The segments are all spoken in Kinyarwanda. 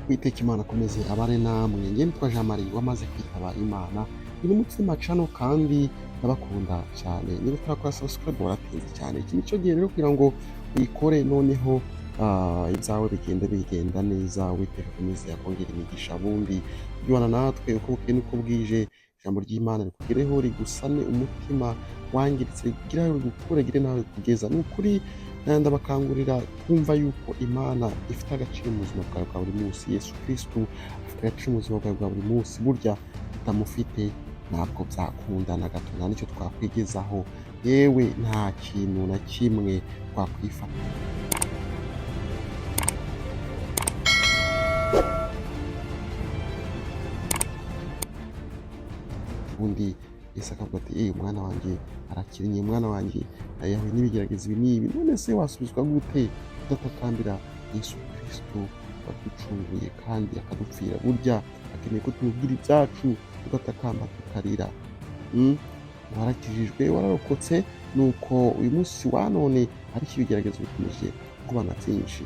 Uwiteka Imana akomeze abane namwe. Njye nitwa Jean Marie wamaze kwitaba Imana. Ni Mutsima Channel kandi ndabakunda cyane. Niba utarakora subscribe waratinze cyane. Iki nicyo gihe rero kugira ngo uyikore noneho ibyawe bigende bigenda neza. Uwiteka akomeze akongera imigisha bundi yubana natwe uko bukeye n'uko bwije. Ijambo ry'Imana rikugereho rigusane umutima wangiritse, rigire aho rigukure, rigire n'aho rikugeza. Ni ukuri ndabakangurira kumva yuko Imana ifite agaciro mu buzima bwawe bwa buri munsi. Yesu Kristo afite agaciro mu buzima bwawe bwa buri munsi. Burya utamufite ntabwo byakunda na gato, nta n'icyo twakwigezaho, yewe nta kintu na kimwe twakwifata. Ubundi Yesu akavuga ati: "Eh, umwana wanjye arakinnye, umwana wanjye yahuye n'ibigeragezo ibi n'ibi." None se wasubizwa gute udatakambira Yesu Kristo waducunguye kandi akadupfira? Burya akeneye ko tumubwira ibyacu tugatakamba tukarira. Warakijijwe, wararokotse, nuko uyu munsi wa none ariko ibigeragezo bikomeje kubana byinshi,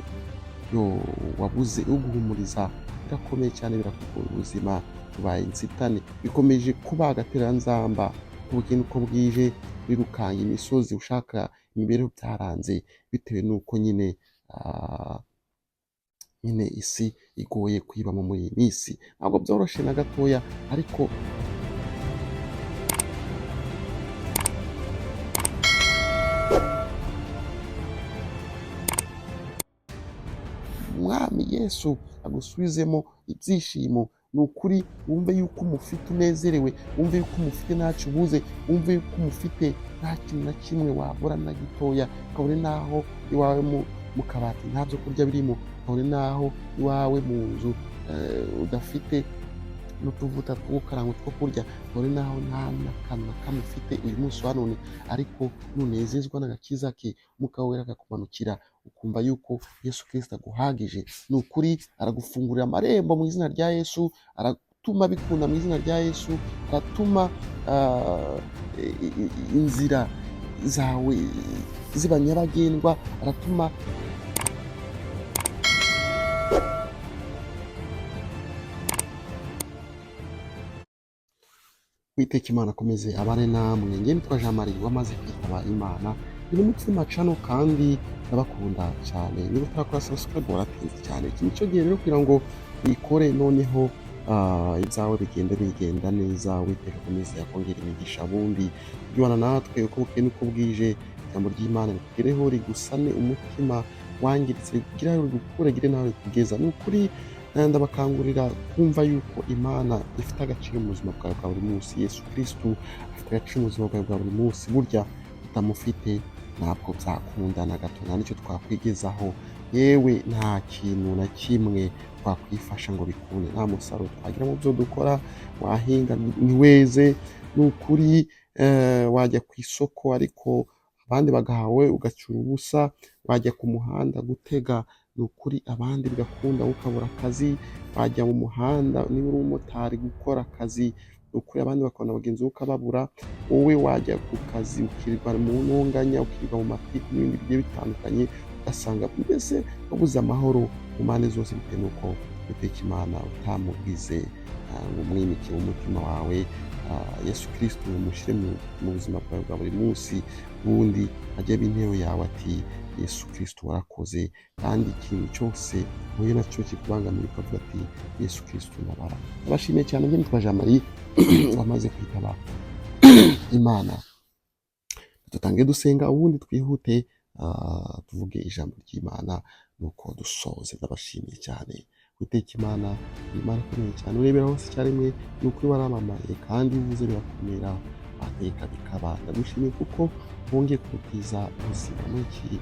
yo wabuze uguhumuriza, birakomeye cyane, birakugora, ubuzima bubaye inzitane, bikomeje kuba agatereranzamba. Uko bukeye n'uko bwije wirukanga imisozi ushaka imibereho, byaranze bitewe n'uko nyine nyine isi igoye kuyibamo muri iyi minsi. Ntabwo byoroshye na gatoya, ariko Umwami Yesu agusubizemo ibyishimo. Ni ukuri wumve yuko umufite unezerewe, wumve yuko umufite ntacyo ubuze, wumve yuko umufite nta kintu na kimwe wabura na gitoya, kabone n'aho iwawe mu kabati nta byo kurya birimo, kabone n'aho iwawe mu nzu udafite n'utuvuta two gukaranga two kurya, kabone n'aho nta n'akantu na kamwe ufite uyu munsi wa none, ariko nunezezwa n'agakiza ke, Umwuka Wera akakumanukira, ukumva yuko Yesu Kristo aguhagije. Ni ukuri aragufungurira amarembo mu izina rya Yesu, aratuma bikunda mu izina rya Yesu, aratuma inzira zawe ziba nyabagendwa, aratuma Uwiteka Imana akomeze abane namwe. Njye nitwa Jean Marie wamaze kwitaba Imana. Ni Mutsima Channel kandi ndabakunda cyane. Niba utarakora subscribe waratinze cyane. Iki nicyo gihe rero kugira ngo uyikore noneho ibyawe bigende bigenda neza. Uwiteka akomeze akongera imigisha bundi yubana natwe uko bukeye n'uko bwije. Ijambo ry'Imana rikugereho rigusane umutima wangiritse, rigire aho rigukure, rigire n'aho rikugeza. Ni ukuri ndabakangurira kumva yuko Imana ifite agaciro mu buzima bwawe bwa buri munsi. Yesu Kristo afite agaciro mu buzima bwawe bwa buri munsi. Burya utamufite ntabwo byakunda na gato, nta n'icyo twakwigezaho, yewe nta kintu na kimwe twakwifasha ngo bikunde, nta musaruro twagira mu byo dukora. Wahinga ntiweze, ni ukuri wajya ku isoko ariko abandi bagahawe ugacyura ubusa, wajya ku muhanda gutega, ni ukuri abandi bigakunda ukabura akazi, wajya mu muhanda niba uri umumotari gukora akazi, ni ukuri abandi bakabona bagenzi be ukababura, wowe wajya ku kazi ukirirwa mu ntonganya, ukirirwa mu matiku n'ibindi bigiye bitandukanye, ugasanga mbese wabuze amahoro mu mpande zose bitewe n'uko Uwiteka Imana utamubwize ngo umwimike mu mutima wawe. Yesu Kristo umushyire mu buzima bwawe bwa buri munsi, ubundi ajye aba intebe yawe ati: "Yesu Kristo warakoze." Kandi ikintu cyose uhuye nacyo kikubangamiye ukavuga ati: "Yesu Kristo ndabara." Ndabashimiye cyane. Njye nitwa Jean Marie wamaze kwitaba Imana. Dutange dusenga ubundi twihute tuvuge ijambo ry'Imana nuko dusoze. Ndabashimiye cyane. Uwiteka Imana, Imana ikomeye cyane, urebera hose icyarimwe, ni ukuri waramamaye kandi iyo uvuze birakomera, wateka bikaba. Ndagushimiye kuko wongeye kudutiza ubuzima muri iki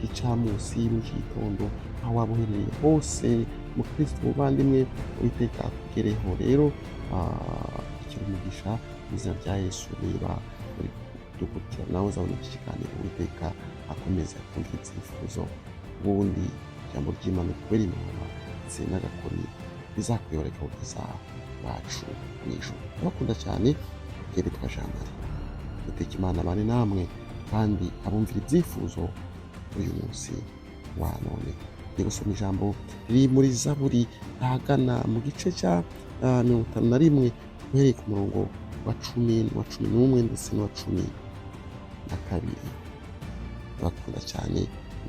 gicamunsi, muri iki gitondo, aho waba uherereye hose, mukristo muvandimwe, Uwiteka akugereho rero akira umugisha mu izina rya Yesu. Niba uri kudukurikira nawe uzabona iki kiganiro, Uwiteka akomeze akumvira ibyifuzo, ubundi ijambo ry'Imana rikubere impamba ndetse n'agakoni bizakuyobora rikakugeza iwacu mu ijuru. Ndabakunda cyane. Njye nitwa Jean Marie. Uwiteka Imana abane namwe kandi abumvira ibyifuzo uyu munsi wa none. Tugiye gusoma ijambo riri muri Zaburi ahagana mu gice cya 51, uhereye ku murongo wa 10 n'uwa 11 ndetse n'uwa 12. Ndabakunda cyane.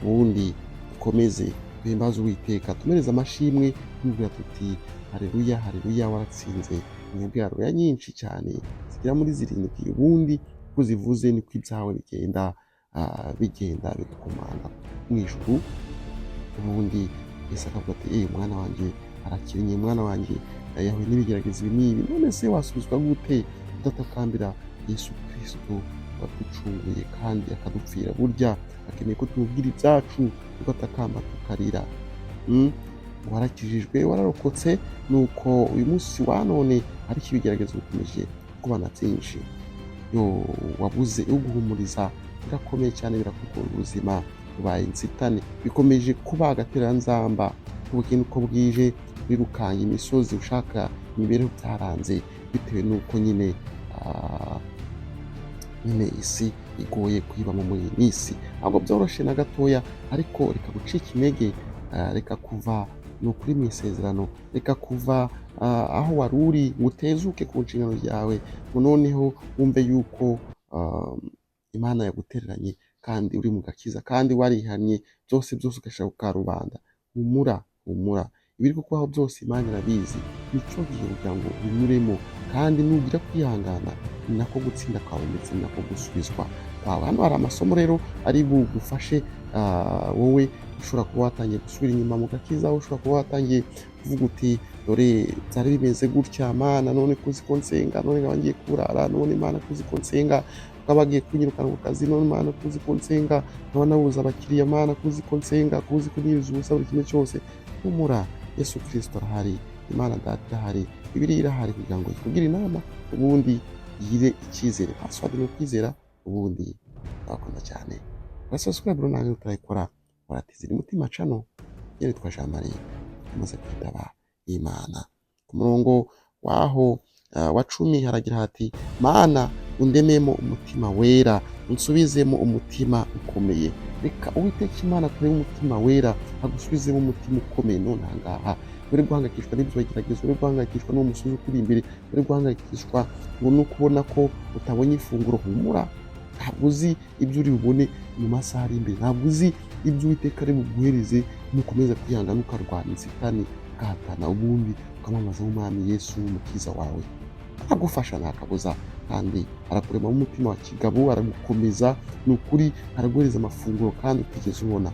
Ubundi dukomeze duhimbaze Uwiteka, tumereze amashimwe, tumubwira tuti: "Haleluya, haleluya, waratsinze." Uvuge haleluya nyinshi cyane zigera muri 7. Ubundi uko uzivuze niko ibyawe bigenda, bigenda bigakomanga mu ijuru. Ubundi Yesu akavuga ati: "Eh, umwana wanjye arakinnye, umwana wanjye yahuye n'ibigeragezo ibi n'ibi." None se wasubizwa gute udatakambira Yesu Kristo waducunguye kandi akadupfira? Burya akeneye ko tumubwira ibyacu, tugatakamba, tukarira. Warakijijwe, wararokotse, nuko uyu munsi wa none ariko ibigeragezo bikomeje kubana byinshi. Yo, wabuze uguhumuriza, birakomeye cyane, birakugora, ubuzima bubaye inzitane, bikomeje kuba agatereranzamba. Ubukene uko bwije, wirukanga imisozi ushaka imibereho, byaranze bitewe n'uko nyine nyine isi igoye kuyibamo muri iyi minsi. Ntabwo byoroshye na gatoya, ariko reka gucika intege, reka kuva ni ukuri mu isezerano, reka kuva aho wari uri ngo utezuke ku nshingano yawe, ngo noneho wumve yuko Imana yagutereranye kandi uri mu gakiza kandi warihannye byose byose, ugashyira ku karubanda. Humura, humura, ibiri kukubaho byose Imana irabizi. Nicyo gihe kugira ngo ubinyuremo, kandi nugira kwihangana ni nako gutsinda kwawe ndetse ni nako gusubizwa kwawe. Hano hari amasomo rero ari bugufashe, wowe ushobora kuba watangiye gusubira inyuma mu gakiza, ushobora kuba watangiye kuvuga uti: "Dore byari bimeze gutya, Mana, none kuzi ko nsenga, none nkaba ngiye kurara, none Mana kuzi ko nsenga bakaba bagiye kunyirukana ku kazi, none Mana kuzi ko nsenga nkaba nabuze abakiriya, Mana kuzi ko nsenga, kuzi ko niriza ubusa buri kimwe cyose." Humura, Yesu Kirisito arahari, Imana Data irahari, Bibiliya irahari kugira ngo ikugire inama, ubundi yire icyizere. Password ni ukwizera. Ubundi ndabakunda cyane. Urasubscribe nange utarayikora, waratizira umutima cano. Nitwa Jean Marie, amaze kwitaba Imana. Ku murongo waho wa 10 haragira hati: "Mana, undememo umutima wera, unsubizemo umutima ukomeye." Reka Uwiteka Imana akurebe umutima wera, agusubizemo umutima ukomeye. None ahangaha uri guhangayikishwa n'ibyo bageragezo, uri guhangayikishwa n'uwo musozi ukuri imbere, uri guhangayikishwa ngo no kubona ko utabonye ifunguro, humura. Ntabwo uzi ibyo uri bubone mu masaha ari imbere, ntabwo uzi ibyo Uwiteka ari buguhereze nukomeza kwihangana, ukarwanya inzitane, ugahatana, ubundi ukamamaza Umwami Yesu umukiza wawe. Aragufasha nta kabuza, kandi arakurema umutima wa kigabo, aragukomeza, ni ukuri araguhereza amafunguro kandi utigeze ubona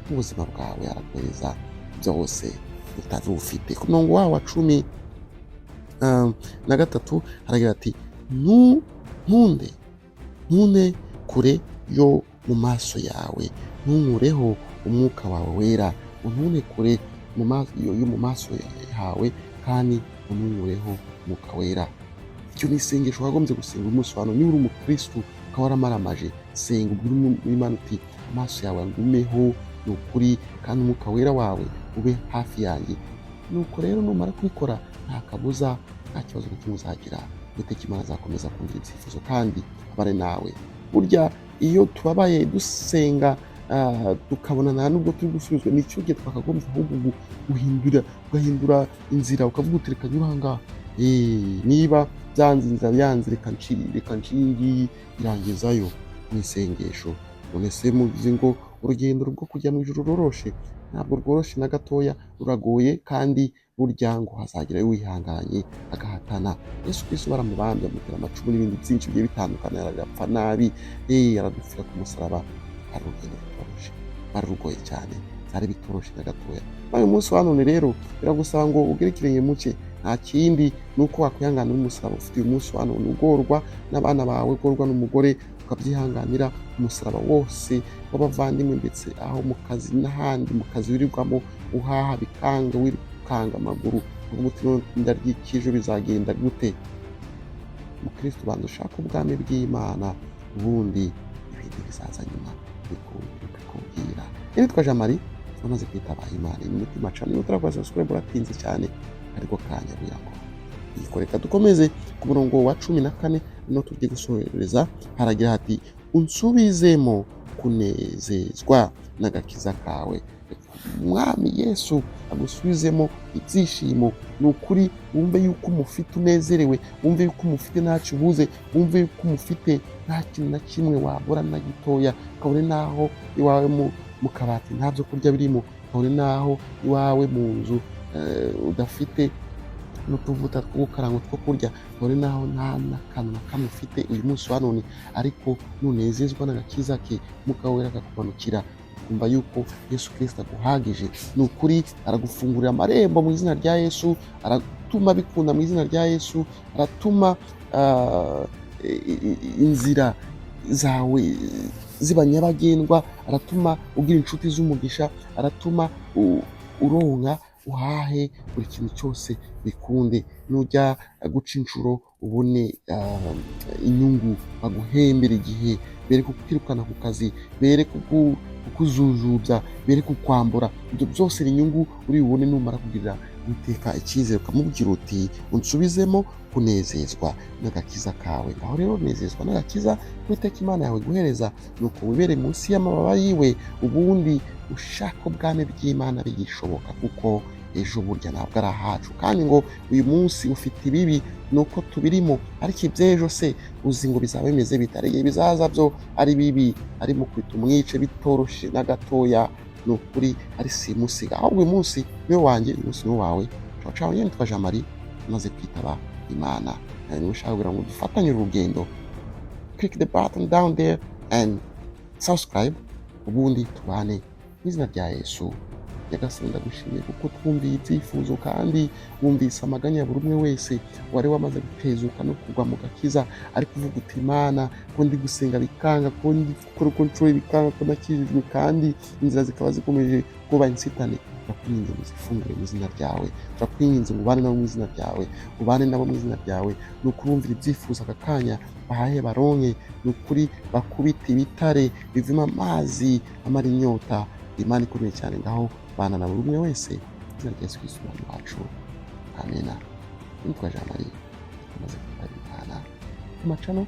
mu buzima bwawe, araguhereza byose utari ufite. Ku murongo wawo wa 13 haragira ati: "Ntunde, ntune kure yo mu maso yawe, ntunkureho umwuka wawe wera. Untune kure yo mu maso yawe kandi untunkureho umwuka wera." Icyo ni isengesho wagombye gusenga umunsi wa none. Niba uri umukristu ukaba waramaramaje, senga ubwire Imana uti: "Amaso yawe angumeho, ni ukuri, kandi umwuka wera wawe ube hafi yanjye." Nuko rero numara kubikora, nta kabuza, nta kibazo na kimwe uzagira. Uwiteka Imana azakomeza kumvira ibyifuzo kandi abane nawe. Burya iyo tubabaye dusenga, tukabona nta nubwo turi gusubizwa, nicyo gihe twakagombye ahubwo guhindura, ugahindura inzira, ukavuga uti: "Reka nyure aha ngaha. Niba byanze inzira yanze, reka ncire iyi ngiyi irangezayo mu isengesho." None se muzi ngo urugendo rwo kujya mu ijuru ruroroshe? Ntabwo rworoshye na gatoya, ruragoye. Kandi burya ngo hazagerayo wihanganye agahatana. Yesu Kristo baramubambye, amutera amacumu n'ibindi byinshi bigiye bitandukanye, aragapfa nabi, aradupfira ku musaraba. Ari urugendo rutoroshe, rwari rugoye cyane, byari bitoroshe na gatoya. Uyu munsi wa none rero biragusaba ngo ugere ikirenge mu cye. Nta kindi, ni uko wakwihanganira umusaraba ufite uyu munsi wa none, ugorwa n'abana bawe, ugorwa n'umugore, ukabyihanganira, umusaraba wose w'abavandimwe, ndetse aho mu kazi n'ahandi mu kazi wirirwamo uhaha bikanga, wirukanga amaguru, uvuga uti: "None ndarya iki? Ejo bizagenda gute?" Mukristo, banza ushake ubwami bw'Imana, ubundi ibindi bizaza nyuma bikubwira. Nitwa Jean Marie, wamaze kwitaba Imana. Umutima cana. Niba utarakora subscribe, uratinze cyane, ariko kanya kugira ngo yikoreka. Dukomeze ku murongo wa 14 no tugiye gusohereza. Haragira hati: "Unsubizemo Kunezezwa n'agakiza kawe. Umwami Yesu agusubizemo ibyishimo. Ni ukuri, wumve yuko umufite unezerewe, wumve yuko umufite ntacyo ubuze, wumve yuko umufite nta kintu na kimwe wabura na gitoya, kabone n'aho iwawe mu kabati nta byo kurya birimo, kabone n'aho iwawe mu nzu udafite n'utuvuta two gukaranga two kurya, kabone n'aho nta n'akantu na kamwe ufite uyu munsi wa none, ariko nunezezwa n'agakiza ke, Umwuka Wera akakumanukira, ukumva yuko Yesu Kirisito aguhagije, ni ukuri aragufungurira amarembo mu izina rya Yesu, aratuma bikunda mu izina rya Yesu, aratuma inzira zawe ziba nyabagendwa, aratuma ugira inshuti z'umugisha, aratuma uronka, uhahe, buri kintu cyose bikunde. Nujya guca inshuro ubone inyungu, baguhembera igihe, bere kukwirukana ku kazi, bere kukuzuzubya, bere kukwambura. Ibyo byose ni inyungu uri bubone numara kugirira Uwiteka icyizere, ukamubwira uti: "Unsubizemo kunezezwa n'agakiza kawe." Aho rero nezezwa n'agakiza Uwiteka Imana yawe guhereza, nuko wibere munsi y'amababa yiwe, ubundi ushaka ubwami bw'Imana bigishoboka, kuko ejo burya ntabwo ari ahacu. Kandi ngo uyu munsi ufite ibibi ni uko tubirimo, ariko iby'ejo se uzi ngo bizaba bimeze bite? Hari igihe bizaza byo ari bibi, ari mu kwita umwice, bitoroshye na gatoya. Ni ukuri ari simusiga. Ahubwo uyu munsi niwe wanjye, uyu munsi niwe wawe. Ciao ciao. Njye nitwa Jean Marie, umaze kwitaba Imana. Niba ushaka kugira ngo dufatanye urugendo, click the button down there and subscribe, ubundi tubane mu izina rya Yesu. Nyagasani, ndagushimiye kuko twumviye ibyifuzo kandi wumvise amaganya ya buri umwe wese wari wamaze gutezuka no kugwa mu gakiza, ari kuvuga uti: "Imana, ko ndi gusenga bikanga, ko ndi gukora uko nshoboye bikanga, ko nakijijwe kandi inzira zikaba zikomeje kuba insitane." Turakwinginze ngo uzifungure mu izina ryawe. Turakwinginze ngo ubane nabo mu izina ryawe, ubane nabo mu izina ryawe. Ni ukuri bumvira ibyifuzo aka kanya, bahahe baronke. Ni ukuri bakubite ibitare bivemo amazi amara inyota. Imana ikomeye cyane, ngaho bana na buri umwe wese mu izina rya Yesu Kristo Umwami wacu, amena. Nitwa Jean Marie, tumaze kwitaba Imana. Ku macano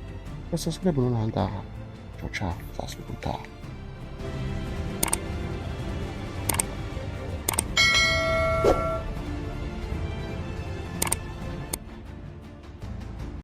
basubscribe none aha ngaha. Ciao ciao, tuzasubira ubutaha.